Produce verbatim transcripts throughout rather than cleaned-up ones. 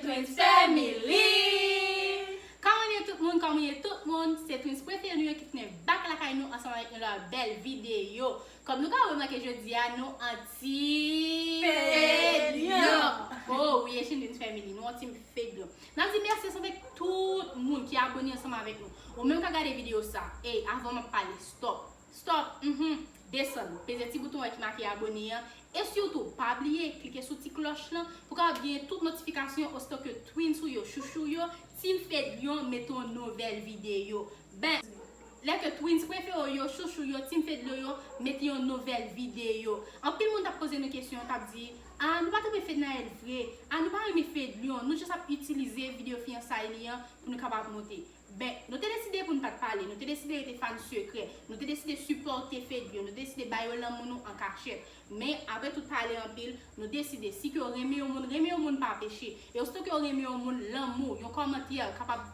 Twins Family! Kòman ye tout moun? Kòman ye tout moun? Se Twins prefere nou yo ki tounen back lakay nou ansanm avèk yon lòt bèl videyo. Kòm nou ka remake jodi a, nou anti fedyon. Oh wi, e Twins Family, nou anti fedyon. N ap di mèsi ansanm avèk tout moun ki abone ansanm avèk nou. Ou menm ka gade videyo sa. Ey, avan m ap pale, stop. Stop, mhm, desann, peze ti bouton an ki make abone an, e sitou, pa bliye klike sou ti klòch lan pou w kapab genyen tout notifikasyon osito ke Twins ou yo, chouchou yo, Team Fedyon mete yon nouvèl videyo. Ben, lè ke Twins prefere w yo, chouchou yo, Team Fedyon yo, mete yon nouvèl videyo. Anpil moun t ap poze nou kesyon, t ap di, a, nou pa t renmen Fednaelle vre, a, nou pa renmen Fedyon, nou jis ap itilize videyo fiyansay li an pou nou kapab monte. Ben, nou te deside pou n pa t pale, nou te deside rete fan sekrè, nou te deside sipòte Fedyon, nou te deside ba yo lanmou nou an kachèt. Men, apre tout pale anpil, nou deside, si ke w renmen yon moun, renmen yon moun pa peche. E osito ke w renmen yon moun, lanmou, yon kòmantè kapab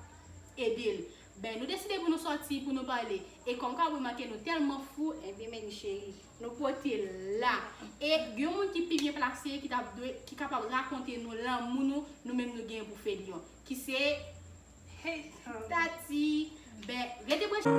ede l. Ben, nou deside pou nou sòti, pou nou pale. E kòm w ka remake, nou tèlman fou, ebyen, men cheri, nou pote la. E gen yon moun ki pi byen plase, ki t ap dwe, ki kapab rakonte nou lanmou nou, nou menm nou genyen pou Fedyon. Ki se Hey, Tati, ben, rete branche.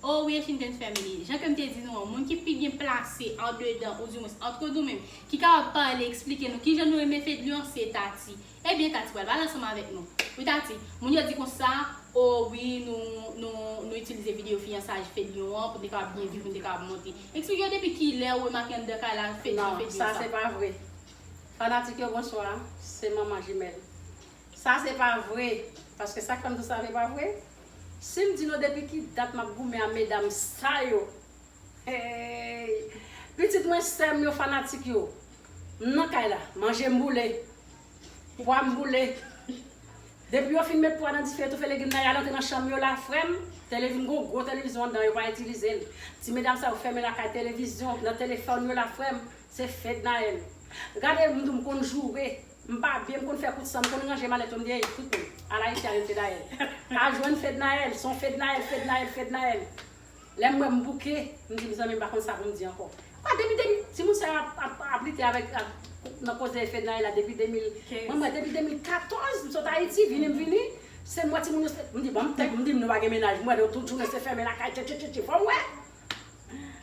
Oh wi, Washington Family. Jan ke m te di nou an, moun ki pi byen plase andedan, oudimwens antre nou menm, ki kapab pale, eksplike nou kijan nou renmen Fedyon, se Tati. Ebyen, Tati pral pale ansanm avèk nou. Wi, Tati, moun yo di konsa, o wi, nou, nou, nou itilize videyo fiyansaj Fedyon an pou n te kapab byen viv, pou n te kapab monte. Eksplike yo depi kilè ou remake anndan kay la, Fedyon, Fedyon sa. Non, sa se pa vre. Fanatik yo, bonswa. Se manman jimèl. Sa se pa vre. Paske sa k fè m di w sa se pa vre, si m di nou depi ki dat m ap goumen a medam sa yo, hey, pitit mwen, sè m yo, fanatik yo, m nan kay la, manje m boule, pwa m boule. Depi yo fin met pwa nan dife, toufe legim nan, y al antre nan chanm yo la, frè m, televi-, m gon gwo televizyon anndan, yo pa itilize l. Ti medam sa yo fèmen lakay, televizyon, nan telefòn yo la, frè m, se Fednaelle. Gade, m di w, m konn joure. M pa byen, m konn fè kout san, m konn ranje malèt yo, m di, ey, tout moun, al Ayiti, al jwenn Fednaelle. Al jwenn Fednaelle, se yon Fednaelle, Fednaelle, Fednaelle. Lè m wè m bouke, m di, mezanmi, m pa konn sa pou m di ankò. Kwa, depi, depi, timoun sa yo ap, ap, ap lite avèk, ap, nan koze Fednaelle la depi de mil, mwen, mwen, depi de mil katòz, m sot Ayiti, vini, m vini, se m wè timoun yo, m di, bon, m tank, m di, m nou pa gen mennaj, m wè yo tout jounen se fèmen lakay, tche, tche, tche, tche, fò m wè.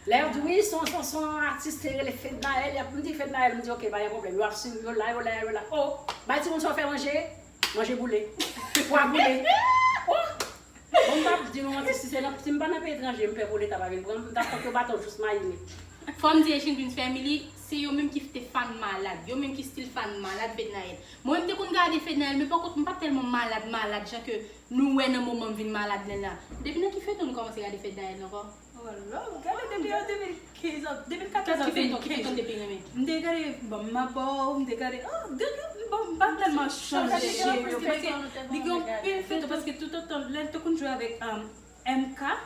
Lè yo di, wi, se yon, se yon, se yon atis te rele Fednaelle, y ap, m di, Fednaelle, m di, oke, pa gen pwoblèm. Yo ap swiv, yo la, yo la, yo la. O, bay timoun sa yo fè manje, manje boule. Pwa boule. O! Bon, m p ap di nou manti, si se nan, si m pa nan peyi etranje, m pè pou Leta pa vin pran m, m t ap fòk yo baton jous mayi m. Fò m di Asian Dreams Family, se yo menm ki te fan malad. Yo menm ki still fan malad Fednaelle. Mwen, m te konn gade Fednaelle, men pòkont, m pa t tèlman malad, malad, jan ke nou wè nan moman m vin malad la la. Depi nan ki feyton nou kòmanse gade Fednaelle ankò? Oh Lord, gade depi an de mil kenz, de mil katòz an de mil kenz. Ki feyton te pi renmen? M te gade, bon, m ap ba w, m te gade, oh, gade, bon, m pa tèlman chanje yo, paske li gen anpil feyton, paske toutotan, lè l te konn jwe avèk, um, M K,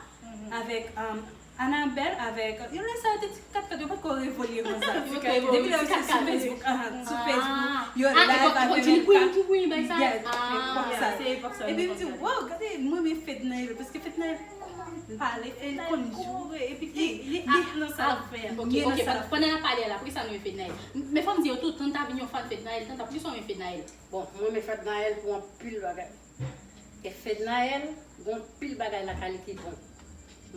avèk, um, Annabelle, avèk, yo lè sa yo te ti kat kat, yo pa t ko revolye konsa. Depi lè yo se sou Facebook, ah, sou Facebook, yo live avèk M K. Yes, epòk sa. Epi m di, wow, gade, mwen renmen Fednaelle, paske Fednaelle pale, fè l konn joure, epi li, li ap nan sa l ap fè a. Ok, ok, pandan n ap pale a la, poukisa nou renmen Fednaelle? Men fò m di yo tou, Tanta vin yon fan Fednaelle, Tanta, poukisa w renmen Fednaelle? Bon, mwen renmen Fednaelle pou anpil bagay. E Fednaelle, gen anpil bagay lakay li ki bon.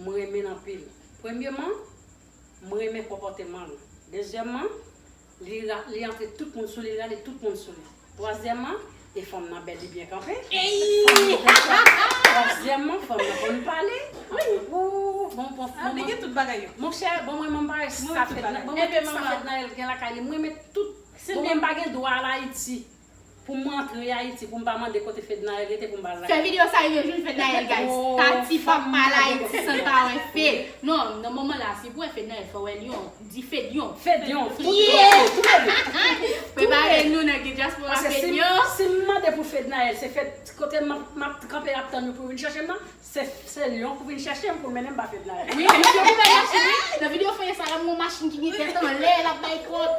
Mwen renmen l anpil. Premyeman, mwen renmen konpòteman l. Dezyèmman, Li ra-, li antre tout moun sou li, li rale tout moun sou li. Twazyèmman, e fanm nan bèl, li byen kanpe. Fanm nan bèl kanpe. Twazyèmman, fanm nan konn pale. Ou, bon, bon, ah, bon, li gen tout bagay yo. Monchè, bon, mwen, mwen pa wè sa Fednaelle, bon, mwen pa wè sa Fednaelle gen lakay li. Mwen, mwen tout, bon, mwen pa gen dwa al Ayiti. Pou mwen antre Ayiti, pou m pa mande kote Fednaelle rete, pou m pa al lakay. Fè videyo sa rive jwenn Fednaelle, guys. Tati p ap pa al Ayiti san l pa wè Fed. Non, nan moman la, si pou wè Fednaelle, fò wè Lyon. Di Fedyon. Fedyon. Yeah! Prepare Nou nèg dyaspora Fednaelle. Si m mande pou Fednaelle, se Fed kote m ap kanpe ap tann yo pou yo vin chèche m nan, se se Lyon pou vin chèche m pou mennen m ba Fednaelle. Wi, misye pou bay machin, wi. Nan videyo feyè sa la, m wè yon machin ki gen tèt anlè, l ap bay kòb.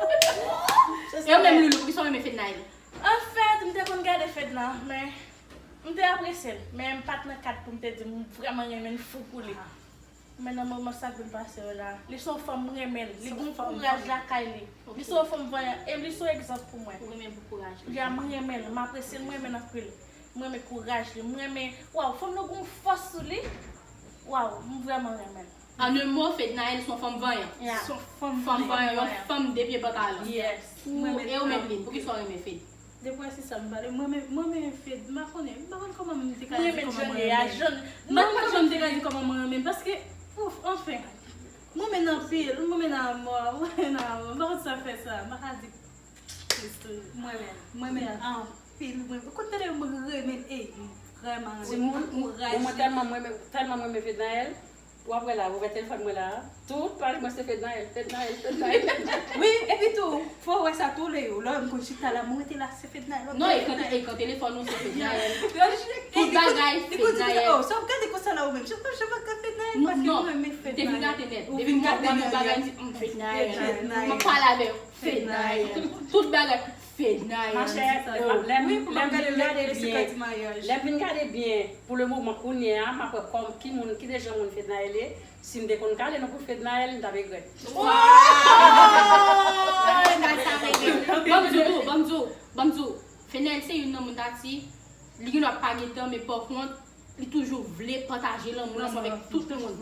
E ou menm, Loulou, poukisa w renmen Fednaelle? Anfèt, m te konn gade Fedna, men m te apresye l, men m pa t nan kad pou m te di m vrèman renmen l fou pou li. Men nan moman sa k vin pase yo la, li se yon fanm m renmen l, li gen yon kouraj lakay li. Li se yon fanm vanyan, e li se yon egzanp pou mwen. Ou renmen l pou kouraj li. Ya, m renmen l, m apresye l, m renmen l anpil. M renmen kouraj li, m renmen, waw, fanm nan gen yon fòs sou li. Waw, m vrèman renmen l. An yon mo, Fednaelle se yon fanm vanyan. Yeah. Se yon fanm vanyan, yon fanm de pye pantalon. Yes. Pou, e ou menm, Lynn, poukisa w renmen Fed? Depi w wè se sa m pale, mwen menm, mwen menm Fed, m pa konnen, m pa konn kòman m te ka di kòman mwen renmen. M pa konn kòman m te ka di kòman mwen renmen, paske, ouf, anfen, mwen renmen anpil, mwen renmen anmò, mwen renmen anmò, m pa konn sa fè sa, m pa ka di plis toujou. Mwen renmen, mwen renmen anpil, mwen, kote tande mwen renmen, ey, m vrèman renmen, kouraj. Mwen tèlman, mwen renmen, tèlman mwen renmen Fednaelle, W ap wè la, ouvè telefòn mwen la. Tout pale mwen se Fednaelle, Fednaelle, Fednaelle, Fednaelle. Wi, epi tou, fò w wè sa tou lè yo. Lè m konn chita la, mwen rete la, se Fednaelle. Non, e kan, e kan telefòn ou se Fednaelle. Tout bagay Fednaelle. Oh, sa w gade konsa la ou menm. Je pa, je pa ka Fednaelle paske mwen renmen Fednaelle. Te vin gate nèt. Depi m wè yon bagay, m di, "Mm, Fednaelle." M ap pale avè w. Fednaelle. Tout bagay Fednaelle. Machè, lè m vin gade byen, lè m vin gade byen, pou le moman, kounye a, m ap wè kòm ki moun, ki dejan moun Fednaelle ye. Si m te konn kale non pou Fednaelle, m t ap regrèt. Ban m di w tou, ban m di w, ban m di w. Fednaelle se youn nan moun Tati, li gen dwa pa gen tan, men pa kont, li toujou vle pataje lanmou l ansanm avèk tout moun.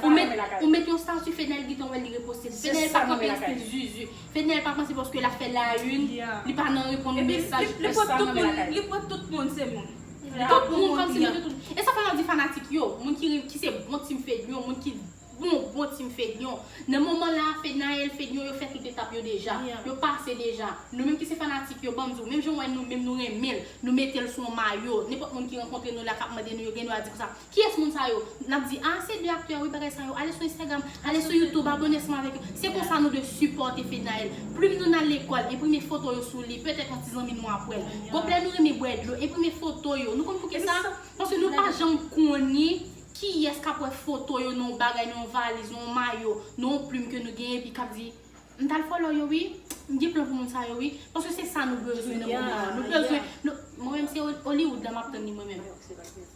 Ou met, ou met yon stati, Fednaelle gentan wè li reposte l. Fednaelle pa kanpe l stil zuzu. Fednaelle pa panse paske l ap fè la une, li pa nan reponn mesaj. Li pran tout moun, li pran tout moun se moun. Tout moun kòmsi nou te tout. E sa fè m ap di fanatik yo, moun ki, ki se bon team Fed yo, moun ki bon, bon team Fedyon. Nan moman la, Fednaelle, Fedyon, yo fè tout etap yo deja. Yo pase deja. Nou menm ki se fanatik yo, ban m di w, menm jan w wè nou menm nou renmen l, nou mete l sou yon mayo. Nenpòt moun ki rankontre nou la, k ap mande nou, yo gen dwa di konsa, "Kiyès moun sa yo?" N ap di, "Ah, se de aktè, wi, bagay sa yo. Ale sou Instagram, ale sou YouTube, abòne ansanm avèk yo." Se konsa nou dwe sipòte Fednaelle. Plim nou nan lekòl, enprime foto yo sou li, petèt yon ti zanmi nou ap wè l. Gonfle nou renmen bwè dlo, enprime foto yo. Nou konn poukisa? Paske nou pa janm konnen kiyès k ap wè foto yo nan yon bagay, nan yon valiz, nan yon mayo, nan yon plim ke nou genyen, epi k ap di, "M t al follow yo, wi. M gen plan pou moun sa yo, wi." Paske se sa nou bezwen nan moman an. Nou bezwen, nou, mwen menm, se Hol-, Hollywood la m ap tann li, mwen menm.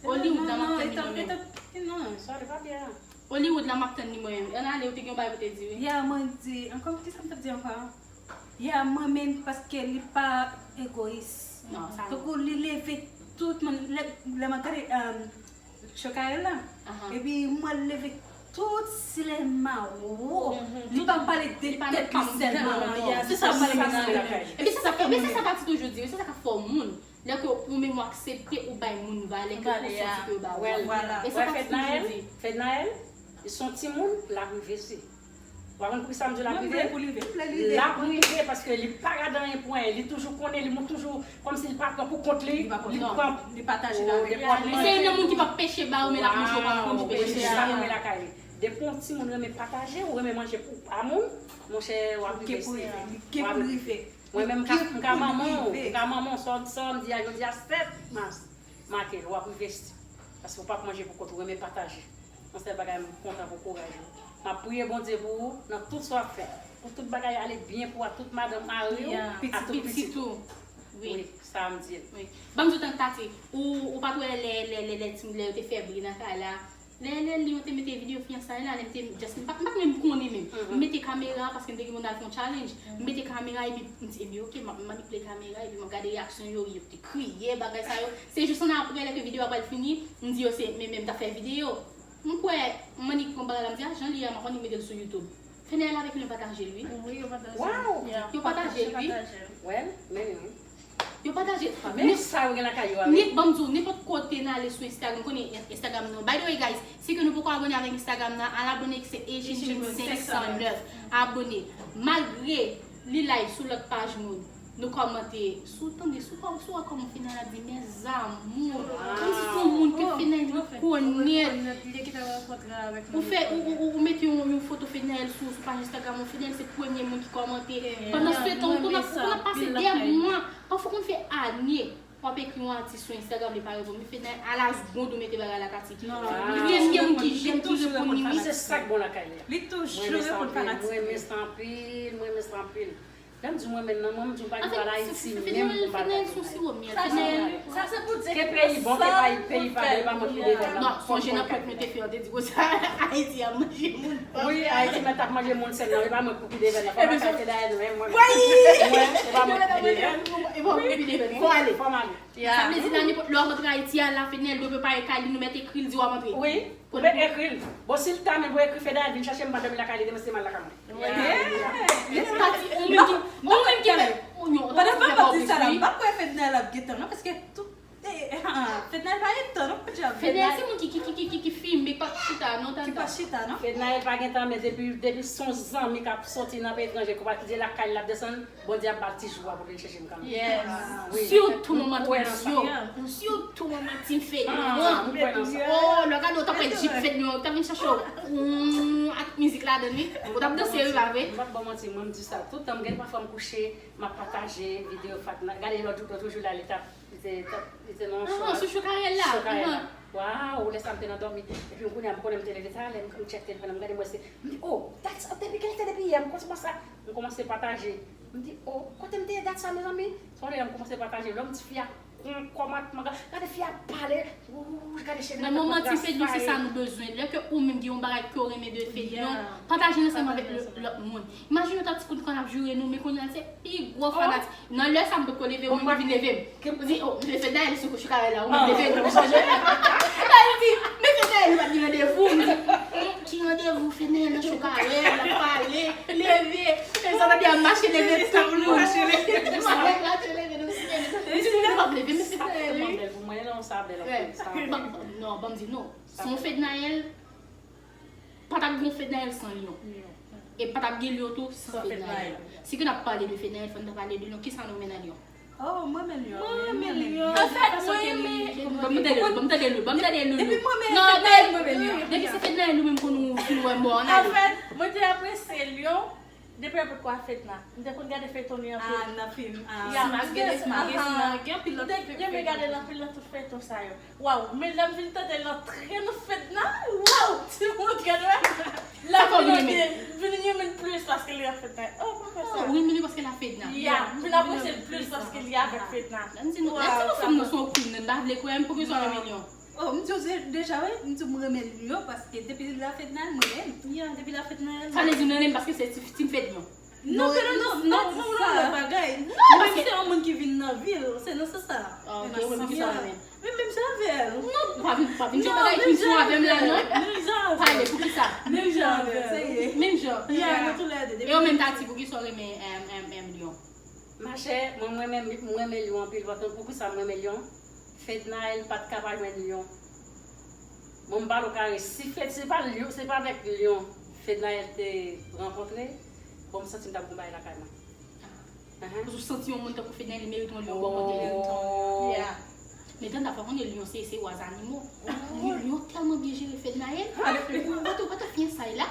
Hollywood la m ap tann li, mwen menm. Hollywood la m ap tann li, mwen menm. Ann ale, ou te gen yon bagay pou te di, wi. Ya, mwen di, ankò, kisa m t ap di ankò? Ya, mwen menm, paske li pa egoyis. Non, sa non. Tankou li leve tout moun, lè, lè mwen gade, um, Chokayèl la. Epi mwen leve tout silè mawo. Li pa pale de tèt li sèlman. Se sa mwen renmen nan li. Epi se sa, epi se sa Tati toujou di, se sa k ap fè w moun. Lè ke ou menm ou aksepte ou bay moun valè ke ou santi ke yo ba ou. E sa Tati toujou di. Fednaelle, se yon timoun, l ap rive si. Ou pa konn poukisa m di l ap rive? L ap rive paske li pa gade anyen pou anyen. Li toujou konnen, li moun toujou kòmsi li pa pran pou kont li. Li pran, li pataje l avèk li. Se youn nan moun ki p ap peche ba ou, men l ap manje, ou pa konn ki peche. Li pa konn lakay li. Depi yon timoun renmen pataje, ou renmen manje pou, a moun, monchè, w ap rive si. Li gen pou l rive. Mwen menm, m ka, m ka manman w, m ka manman w, sa w, sa w di a jodi a sèt mas, make l, w ap rive si. Paske w p ap manje pou kont ou, renmen pataje. Yon sèl bagay, m kontan pou kouraj ou. M ap priye Bondye pou ou nan tout sa w ap fè. Pou tout bagay ale byen pou ou ak tout madanm, mari w, ak tout pitit ou. Wi, sa m di l. Ban m di w tank Tati, ou, ou pa t wè lè, lè, lè, lè ti, lè yo te fè bri nan kay la. Lè, lè Lion te mete videyo fiyansay la, lè m te just, m pa, m pa t menm konnen menm. M mete kamera paske m te gen pou m al fè yon challenge. M mete kamera epi m di, epi ok, m ap manipile kamera epi m ap gade reyaksyon yo, yo te kriye, bagay sa yo. Se jis annapre, lè ke videyo a pral fini, m di yo se, men, men m t ap fè videyo. M kwè, m annik pran bagay la, m di, a, jan li ye a, m ap annik mete l sou YouTube. Fednaelle avèk Lion pataje l, wi. Wi, yo pataje l. Yo pataje l, wi. Well, men, wi. Yo pataje. Men sa yo gen lakay yo a, wi. Ban m di w, nenpòt kote n ale sou Instagram, konnen Instagram nou. By the way, guys, si ke nou poko abòne avèk Instagram nan, al abòne ki se Asian Queen senk san nèf. Abòne. Malgre li live sou lòt paj moun, nou kòmante. Si w tande, si w kò-, si w wè kòman Fednaelle ap di, mes amours. Kòmsi se yon moun ke Fednaelle rekonèt. Ou fè, ou, ou, ou mete yon, yon foto Fednaelle sou, sou paj Instagram ou, Fednaelle se premye moun ki kòmante. Pandan se tan, ou konn ap, ou konn ap pase de Nye, w ap ekri yon atis sou Instagram, li pa reponn. Men Fednaelle, a la segonn ou mete bagay la, Tati. Non, non, non. Gen, gen moun ki jèn ki reponn li, wi. Se sa k bon lakay li a. Li toujou reponn fanatik. Mwen renmen sa anpil, mwen renmen sa anpil. Lè m di mwen menm nan, mwen m di m pa gen pral Ayiti menm pou m pa gade. Fednaelle sou siwo myèl. Sa se pou di ke peyi bon, ke peyi pa bon, e pa mwen ki devèn nan. Non, sonje nan prank nou te fè, yo te di konsa, Ayiti ap manje moun. Wi, Ayiti mèt ap manje moun sèl nan, e pa mwen pou ki devèn nan. Fò m pa kite dayè nou, men mwen. Mwen, e pa mwen pou ki devèn. E pa mwen pou ki devèn. Fò ale. Fò m ale. Sa vle di la nenpòt lè w ap antre Ayiti a la, Fednaelle dwe prepare kay li, nou mèt ekri l, di w ap antre. Wi. Ou mèt ekri l. Bon, si l ta menm pou ekri Fednaelle vin chache m pandan m lakay li, demen se mal lakay mwen. Pati, ou menm ki, ou menm ki fè, ou yon, pandan m ap di sa la, m pa kwè Fednaelle ap gen tan non, paske tout, eh, Fednaelle pa gen tan non, podyab. Fednaelle se moun ki, ki, ki, ki, ki, ki filme, ki pa chita non, tata. Ki pa chita non. Fednaelle pa gen tan, men depi, depi son zanmi k ap soti nan peyi etranje, ki pa kite lakay li, l ap desann, Bondye ap ba l ti jou a pou vin chèche m kanmenm. Yes. Wi. Sitou manman Twinsyo. Sitou manman Team Fednaelle. Ah, m kwè nan sa. Oh, lè w gade w t ap wè jip Fednaelle, ou t ap vin chèche w. Mm, ak mizik ladann, wi. Ou t ap danse, wi, pa vre? M p ap ba w manti, mwen, m di sa. Tout tan, m gen pafwa m kouche, m ap pataje videyo Fednaelle. Gade lòt jou, lòt jou la, li t ap, li te, t ap, li te nan show la. Ah, sou show Karèl la. Show Karèl la. Waw, lè sa m te nan dòmi. Epi m kounye a, m konnen m te leve talè, m, m tchèk telefòn nan, m gade, m wè se, m di, oh, dat sa, depi kilè, depi yè, m kòmanse, m kòmanse pataje. M di, oh, kote m te ye dat sa, mezanmi? Sonje lè m kòmanse pataje, lè m di fi a, mm, kòman, gade fi a pale, ouh, gade cheve nan tèt mwen traspaye. Men manman Team Fednaelle, se sa nou bezwen. Lè ke ou menm gen yon bagay ke w renmen de Fednaelle, pataje l ansanm avèk lè, lòt moun. Imajine w ta ti kout kòn ap joure nou, men kounye a se pi gwo fanatik. Nan lè sa, m potko leve, ou menm ki vin leve m. Ou di, oh, men Fednaelle sou kouch kay la, ou menm leve nou, ou chanje. La, li di, men Fednaelle, nou pa t gen randevou. M di, hmm, ki randevou, Fednaelle nan show Karèl, l ap pale, leve. E sa ta di ap mache leve tout moun. Mache leve. Mache leve, nou siye. Li di, nou p ap leve, men Fednaelle, wi. Sa tèlman bèl pou mwen, non, sa bèl anpil, sa. Bon, non, ban m di nou. Se yon Fednaelle. Pa t ap gen Fednaelle san Lyon. E pa t ap gen Lyon tou san Fednaelle. Si ke n ap pale de Fednaelle, fò n ta pale de Lyon. Kisa nou renmen nan Lyon? Oh, mwen renmen Lyon. Mwen renmen Lyon. Anfèt, mwen renmen. Ban m tande Lou, ban m tande Lou, ban m tande Lou. Depi mwen renmen Fednaelle, mwen renmen Lyon. Depi se Fednaelle, nou menm pou nou fin wè mò, ann ale. Anfèt, mwen te apresye Lyon. Depi l potko a Fedna, m te konn gade feyton li anpil. Ah, nan fim. Ah, ya, Smash, gen de Smash. Gen anpil lòt fim. M te renmen gade l anpil nan tout feyton sa yo. Waw, men lè m vin tande l antre nan Fedna, waw, timoun, gade wè. La vin renmen, vin renmen l plis paske li a Fedna. Oh, pa fè sa. Ou renmen li paske l a Fedna. Ya, m vin apresye l plis paske li avèk Fedna. Lè m di nou, lè m di nou fim nan se yon queen, nou pa vle kwè, m pou ki sa w renmen Lyon. Oh, m di w deja, wi. M di w m renmen Lyon paske depi l a Fednaelle, mwen renmen l. Ya, depi l a Fednaelle. Sa vle di nou renmen l paske se ti, ti Fed Lyon. Non, non, non, non, non, non, lòt bagay. Non, paske se yon moun ki vin nan vil, se nan sans sa. Ah, ok, ou menm ki sa renmen. Men menm jan avè l. Non, pa vin, pa vin jwe bagay ki sou avè m la, non. Menm jan avè l. Pale, poukisa? Menm jan avè l. Menm jan. Ya, nou toulède. E ou menm, Tati, poukisa w renmen, em, em, em, Lyon? Machè, mwen, mwen renmen, mwen renmen Lyon anpil. Paske poukisa mwen renmen Lyon? Fednaelle pa t ka pa jwenn Lyon. Bon, m pale w kare, si Fed, se pa Lyon, se pa avèk Lyon Fednaelle te rankontre, bon, m santi m t ap gon bagay lakay mwen. Ahan. Paske w santi yon moun tankou Fednaelle, li merite yon Lyon bò kote l. Oh. Yeah. Men tande, fò konnen Lyon se, se wa zanimo. Lyon, Lyon tèlman byen jere Fednaelle. Ou pa t, ou pa t fiyansay la.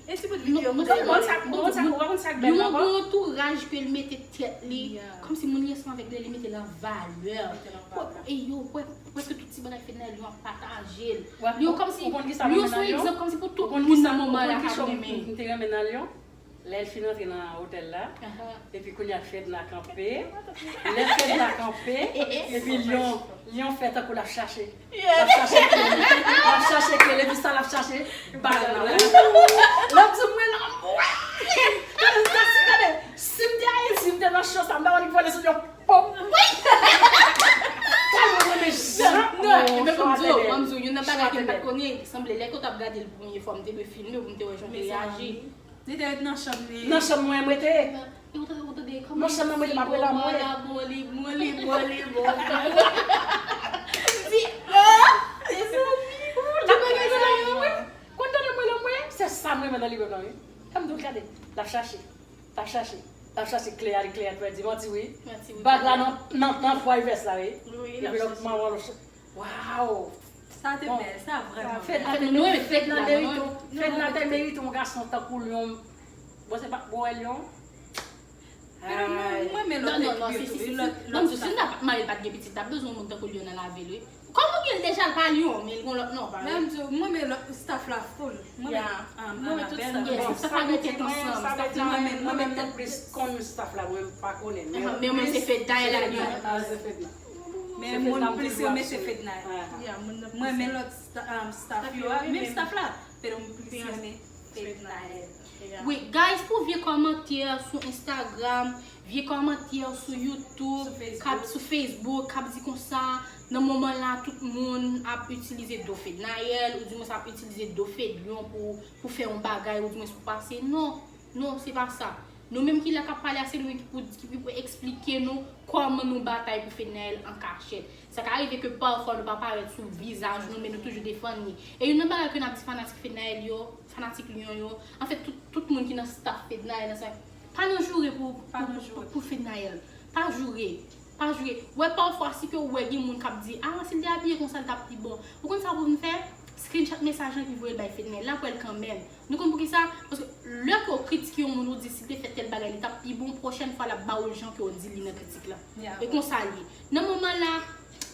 E ti bout videyo. Non, non, ou pa konn sa k bèl la, ou pa konn sa k bèl la, Lyon gon antouraj ke l mete tèt li. Yeah. Kòmsi moun li ansanm avèk li, li mete l an valè. Li mete l an valè. E yo, prè-, prèske tout ti bagay Fednaelle, Lyon ap pataje l. Lyon kòmsi, Lyon se yon egzanp kòmsi pou tout moun nan moman la k ap renmen. Ou konn ki sa m te renmen nan Lyon? Lè l fin antre nan otèl la, epi kounye a Fedna kanpe. Lè Fedna kanpe, epi Lyon, Lyon fè tankou l ap chache. L ap chache kle li. L ap chache kle li, epi sa l ap chache, bal la. L ap di mwen la, mwen. Gade, gade, si m te Ayiti, m te nan cho sa, m ta wè li vole sou yon pòm. Tèlman mwen renmen jan. Non, men pou m di w, ban m di w, youn nan bagay ke m pa t konnen, sanble lè ke w t ap gade l premye fwa, m te dwe filme pou m te wè jan w te reyaji. Li te ret nan chanm li. Nan chanm mwen, mwen te. Ou tande, ou tande kòman li di, bon, mwen la, bon, li, bon, li, bon, li, bon. Di, oh, mezanmi. Ou konn tande mwen la, mwen? Se sa mwen renmen nan live la, wi. Lè m di w gade, l ap chache, l ap chache, l ap chache kle a, kle a, di manti, wi. Bag la nan, nan, nan pway vès la, wi. Epi lòt manman, lòt Waw! Sa te bèl, sa vrèman bèl. Fedna te merite, Fedna te merite yon gason tankou Lyon. Bon, se pa, bon, wè Lyon. Ay. Non, non, non, si, si, si, si. Ban m di w, si l ta marye, l pa t gen pitit, l t ap bezwen yon moun tankou Lyon nan lavi l, wi. Kòm ou gen l deja, l pa Lyon, men l gon lòt non, pa vre? Men m di w, mwen men lòt staff la full. Mwen men, um, Annabelle, mwen men staff la gen tèt ansanm. Mwen men, mwen men tèt plis konn staff la, mwen pa konnen. Men mwen se Fednaelle ak Lyon. Men moun plis renmen se Fednaelle. Mwen men lòt sta- um, staff yo, menm staff la, men moun plis renmen Fednaelle. Wi, guys, pou vye kòmantè sou Instagram, vye kòmantè sou YouTube, k ap sou Facebook, k ap di konsa, nan moman la, tout moun ap itilize do Fednaelle, ou di mwens ap itilize do Fedlyon pou, pou fè yon bagay, ou di mwens pou pase. Non, non, se pa sa. Nou menm ki la k ap pale a, se nou menm ki pou, ki pou eksplike nou kòman nou batay pou Fednaelle an kachèt. Sa ka rive ke pafwa nou pa parèt sou vizaj nou, men nou toujou defann li. E youn nan bagay ke n ap di fanatik Fednaelle yo, fanatik Lyon yo, anfèt, tout, tout moun ki nan staff Fednaelle, nan sa, pa nan joure pou, pou, pou, pou Fednaelle. Pa joure. Pa joure. Wè, pafwa, si ke w wè gen moun k ap di, "Ah, si l te abiye konsa, l t ap pi bon." Ou konn sa pou n fè? Screenshot mesaj lan epi voye l bay Fednaelle. L ap wè l kanmenm. Nou konn poukisa? Paske lè ke w kritike yon moun, ou di, "Si l te fè tèl bagay, li t ap pi bon," pwochèn fwa, l ap ba w l jan ke w di li nan kritik la. E konsa l ye. Nan moman la,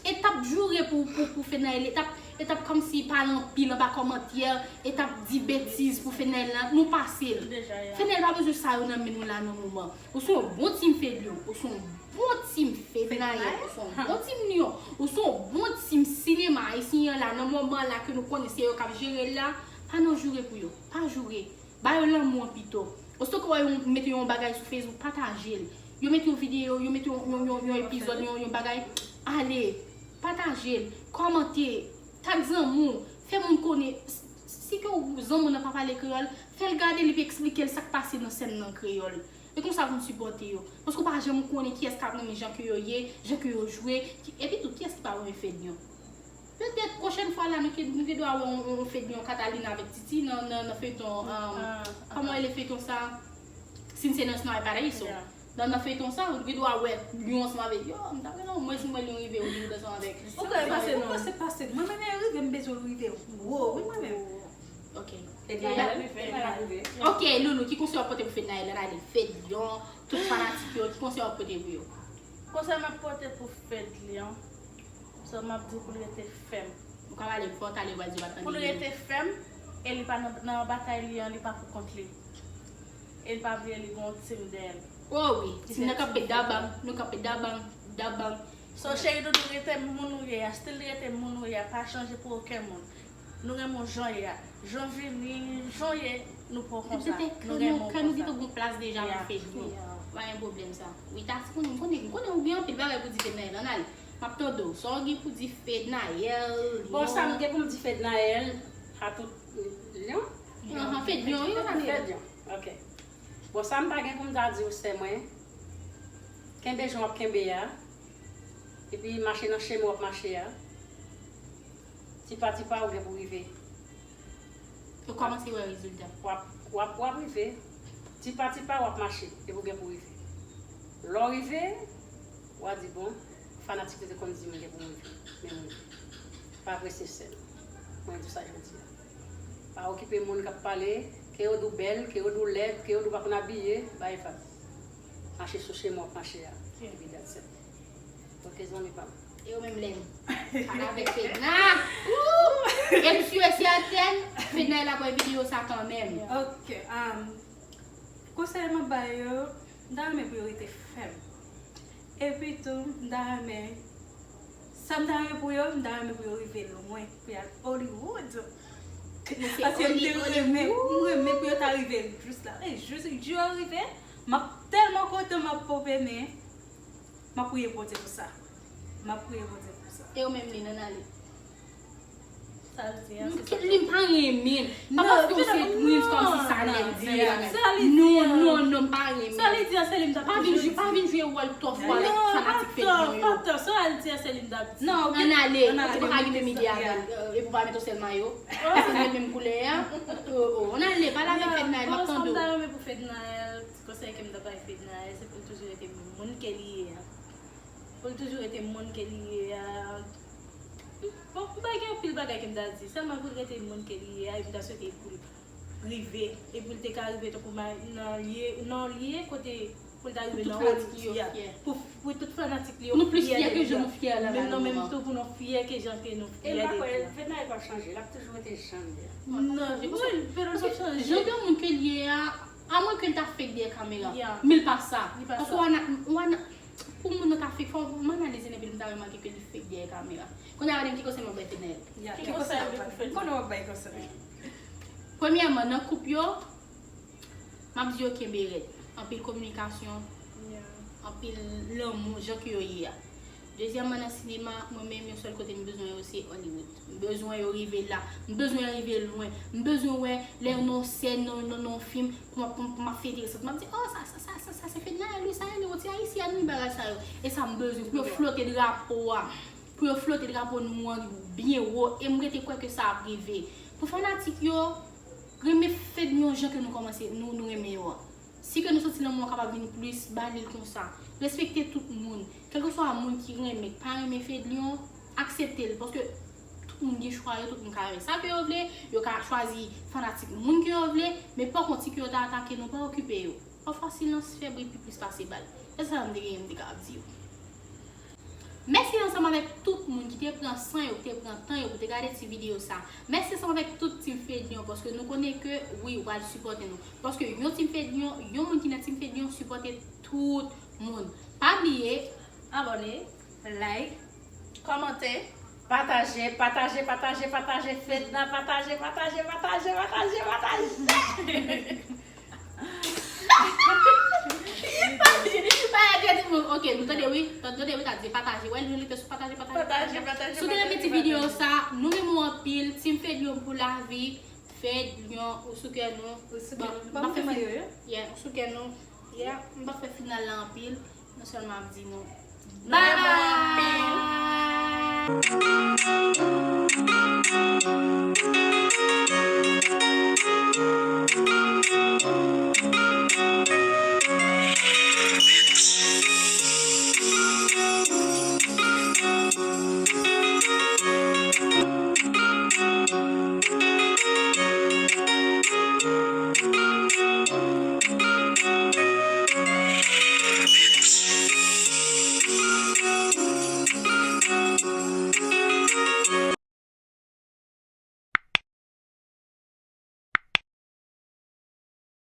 e t ap joure pou, pou, pou Fednaelle, e t ap, e t ap kòmsi pale anpil anba kòmantè, e t ap di betiz pou Fednaelle la, nou pase l. Fednaelle pa bezwen sa yo nan men nou la nan moman. Ou se yon bon team Fedlyon, ou se yon bon team Fednaelle, ou se yon bon team Lyon, ou se yon bon team sinema ayisyen an la, nan moman la ke nou konnen se yo k ap jere l la, pa nan joure pou yo, pa joure. Ba yo lanmou an pito. Osito ke w wè yo mete yon bagay sou Facebook, pataje l. Yo mete yon videyo, yo mete yon, yon, yon, yon epizòd, yon, yon bagay, ale, pataje l, kòmante, tag zanmi w, fè moun konnen. S- Si ke w zanmi w nan pa pale kreyòl, fè l gade l epi eksplike l sa k pase nan sèn nan kreyòl. E konsa pou n sipòte yo. Paske w pa janm konnen kiyès k ap renmen jan ke yo ye, jan ke yo jwe, ki- epi tou, kiyès ki pa renmen Fedyon. Petèt, pwochèn fwa la, nou ke, nou gen dwa wè yon, yon Fedyon Catalina avèk Titi nan, nan, nan feyton, um, kòman rele feyton sa? Sin se nan Snow Paraiso. Nan, nan feyton sa, ou gen dwa wè Lyon ansanm avèk yo. M ta renmen wè si mwen Lyon rive, ou rive ansanm avèk. Ou kwè pase non. Ou pase pase. Mwen menm e rive, m bezwen rive wo, wi, mwen menm. Ok. Fednaelle, Fednaelle ap rive. Ok, Loulou, ki konsèy w ap pote pou Fednaelle? Ann ale, Fedyon, tout fanatik yo, ki konsèy w ap pote pou yo? Konsèy m ap pote pou Fedlyon, se m ap di w pou l rete fèm. Ou ka pale fò, talè yo pral di yo pa tande. Pou l rete fèm, e li pa nan, nan batay li an, li pa pou kont li. E l pa bliye li gon team dèyè l. Oh wi, team nan kanpe dabang, nou kanpe dabang, dabang. So, cheri doudou, rete moun ou ye a, still rete moun ou ye a, pa chanje pou okenn moun. Nou renmen w jan w ye a. Jan w vini, jan w ye, nou pran w konsa. Nou renmen w konsa. Kè nou gentan gon plas deja nan Facebook. Pa gen pwoblèm sa. Wi, ta si konnen, m konnen, m konnen ou gen anpil bagay pou di Fednaelle, ann ale. M ap tande w. Sa w gen pou di Fednaelle? Bon, sa m gen pou m di Fednaelle, a tout Lyon? Ahan, Fedyon, wi, ann ale. Fedyon, ok. Bon, sa m ta gen pou m ta di w, sè mwen, kenbe jan w ap kenbe a, epi mache nan chemen w ap mache a. Ti pa ti pa, ou gen pou rive. Ou kòmanse wè rezilta. W ap, w ap, w ap rive. Ti pa ti pa, w ap mache, epi ou gen pou rive. Lè w rive, w a di, "Bon, fanatik yo te konn di m gen pou m rive, men m rive." Pa prese sè m. Mwen di w sa jodi a. Pa okipe moun k ap pale, ke yo di w bèl, ke yo di w lèd, ke yo di w pa konn abiye, bay vag. Mache sou chemen w ap mache a. Epi that's it. Ok, zanmi pa m. E ou menm, Lèn? Pale avèk Fedna. Ooh! E m si e sètèn, Fedna, l ap wè videyo sa kanmenm. Ok, um, konsèy m ap ba yo, m ta renmen pou yo rete fèm. Epi tou, m ta renmen, sa m ta renmen pou yo, m ta renmen pou yo rive lwen, pou y al Hollywood. Paske m te renmen, m renmen pou yo ta rive jis la. E jis, jou yo rive, m ap tèlman kontan, m ap ponpe, men m ap priye Bondye pou sa. M ap priye Bondye pou sa. E ou menm, Lèn, ann ale. Sa l di an, se sa. Li m pa renmen. Pa paske w se Prince kòmsi sa Lèn di a. Non, non, non, m pa renmen. Sa li di an, se li m t ap toujou di. Pa vin jwe, pa vin jwe wòl twò fò avèk fanatik Fedna yo. Non, pa tan, pa tan. Sa l di an, se li m t ap di. Non, ok. Ann ale, ok, pa ka gen menm ide avè l. Epi w pa mete yon sèl mayo. Se menm koulè a. Oh, oh, ann ale, pale avèk Fedna, m ap tande w. Bon, sa m ta renmen pou Fedna, ti konsèy ke m ta bay Fedna, se pou l toujou rete moun ke li ye a. Pou l toujou rete moun ke li ye a. Bon, m pa gen anpil bagay ke m ta di. Sèlman pou l rete moun ke li ye a, e m ta swete pou l rive. E pou l te ka rive tankou ma- nan lye, nan lye kote Pou l ta rive nan wo li, pou tout fanatik li yo fyè de li. Nou plis fyè ke jan nou fyè la. Menm nan menm tou pou nou fyè ke jan ke nou fyè de li. E m pa kwè Fednaelle p ap chanje, l ap toujou rete jan l ye. Non, Fednaelle p ap chanje. Jan de moun ke l ye a, amwen ke l ta fake dèyè kamera. Men l pa sa. Paske w ana, w ana, pou moun nan ta fake, fò m analize l epi m ta remake ke li fake dèyè kamera. Kounye a, gade m ki konsèy m ap bay Fednaelle. Ki konsèy ou vle pou Fednaelle? M konnen w ap bay konsèy. Premyèman, nan koup yo, m ap di yo kenbe rèd. Anpil kominikasyon, anpil lanmou, jan ke yo ye a. Dezyèmman, nan sinema, mwen menm, yon sèl kote m bezwen yo, se Hollywood. M bezwen yo rive la. M bezwen yo rive lwen. M bezwen wè lè yo nan yon sèn, nan, nan, nan yon fim, pou m ap, pou m, pou m ap fete resant. M ap di, oh, sa, sa, sa, sa, sa se Fednaelle, wi, sa, e, yon ti ayisyèn, wi, bagay sa yo. E sa m bezwen, pou yo flote drapo a. Pou yo flote drapo nou an byen wo. E m rete kwè ke sa ap rive. Pou fanatik yo, renmen Fed yon jan ke nou kòmanse, nou, nou renmen yo an. Si ke nou santi lanmou an kapab vin plis, ba li l konsa. Respekte tout moun. Kèlkeswa moun ki renmen, k pa renmen Fedlion, aksepte l. Paske tout moun gen chwa yo, tout moun ka renmen sa ke yo vle, yo ka chwazi fanatik moun ke yo vle, men pa kont si ke yo ta atake nou, pa okipe yo. Pafwa silans fè bri pi plis pase bal. Se sa m te genyen m te ka ap di yo. Mèsi ansanm avèk tout moun ki te pran san yo, ki te pran tan yo pou te gade ti videyo sa. Mèsi ansanm avèk tout Team Fedlion, paske nou konnen ke, wi, w al sipòte nou. Paske yon Team Fedlion, yon moun ki nan Team Fedlion sipòte tout moun. Pa bliye, abòne, like, kòmante, pataje, pataje, pataje, pataje, Fedna, pataje, pataje, pataje, pataje, pataje. Ok, nou tande wi. Tande wi, ta di pataje. Wè, nou rete sou pataje, pataje, pataje. Si w te renmen ti videyo sa, nou renmen w anpil. Team Fedlion pou lavi. Fedlion, ou sou kè nou. Ou sou kè nou. Bon, m pa fè fim. Yeah, ou sou kè nou. Yeah, m pa fè final la anpil. Nou sèlman ap di nou. Bye!